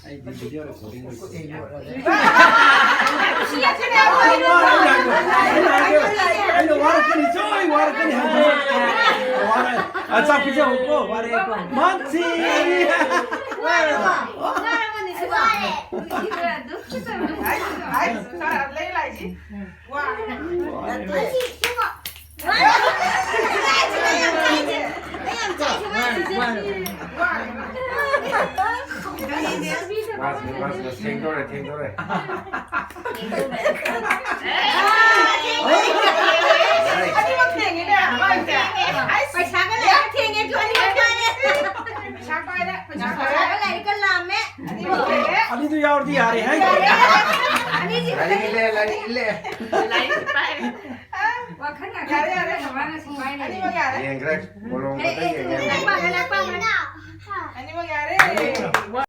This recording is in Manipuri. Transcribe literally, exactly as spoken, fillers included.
ꯑꯩꯗꯤ video recording ꯑꯣꯏꯅ ꯇꯧꯒꯦ꯫ ꯑꯩꯅ ꯋꯥꯔꯛꯀꯅꯤ, ꯁꯣꯏ ꯋꯥꯔꯛꯀꯅꯤ ꯍꯥꯏꯕ꯫ ꯋꯥꯔꯦ꯫ ꯑ, ꯆꯥꯛ ꯄꯤꯖꯧꯀꯣ, ꯋꯥꯔꯦꯀꯣ꯫ ꯃꯥꯟꯁꯤ! ꯊꯦꯡꯗꯣꯔꯦ, ꯊꯦꯡꯗꯣꯔꯦ꯫ ꯑꯅꯤꯃꯛ ꯊꯦꯡꯉꯤꯅꯦ, ꯃꯥꯏꯁꯦ꯫ ꯑꯁ, ꯄꯩꯁꯥꯒ ꯂꯩꯔꯦ, ꯊꯦꯡꯉꯦ, ꯑꯗꯨ ꯑꯅꯤꯃꯛ ꯄꯥꯏꯔꯦ꯫ ꯄꯩꯁꯥ ꯄꯥꯏꯔꯦ, ꯄꯩꯁꯥ ꯄꯥꯏꯔꯦ꯫ ꯄꯩꯁꯥꯒ ꯂꯥꯏꯔꯤꯛꯀ ꯂꯥꯝꯃꯦ꯫ ꯑꯅꯤꯃꯛ ꯊꯦꯡꯉꯦ꯫ ꯑꯅꯤꯗꯨ ꯌꯥꯎꯔꯗꯤ ꯌꯥꯔꯦ, ꯍꯦ? ꯑꯅꯤꯁꯤ ꯂꯥꯏꯔꯤꯛ ꯏꯜꯂꯦ, ꯂꯥꯏꯔꯤꯛ ꯏꯜꯂꯦ꯫ ꯂꯥꯏꯔꯤꯛ ꯄꯥꯏꯔꯦ꯫ ꯋꯥꯈꯜ ꯉꯥꯛꯇ ꯌꯥꯔꯦ, ꯌꯥꯔꯦ꯫ ꯃꯥꯅ ꯁꯨꯃꯥꯏꯅ ꯑꯅꯤꯃꯛ ꯌꯥꯔꯦ꯫ ꯌꯦꯡꯈ꯭ꯔꯦ, ꯀꯣꯂꯣꯝ ꯑꯦ, ꯈꯛꯇ ꯑꯦ, ꯌꯦꯡꯉꯦ꯫ ꯂꯥꯏꯔꯤꯛ ꯄꯥꯒꯦ, ꯂꯥꯏꯔꯤꯛ ꯄꯥꯒꯦ꯫ ꯑꯅꯤꯃꯛ ꯌꯥꯔꯦ꯫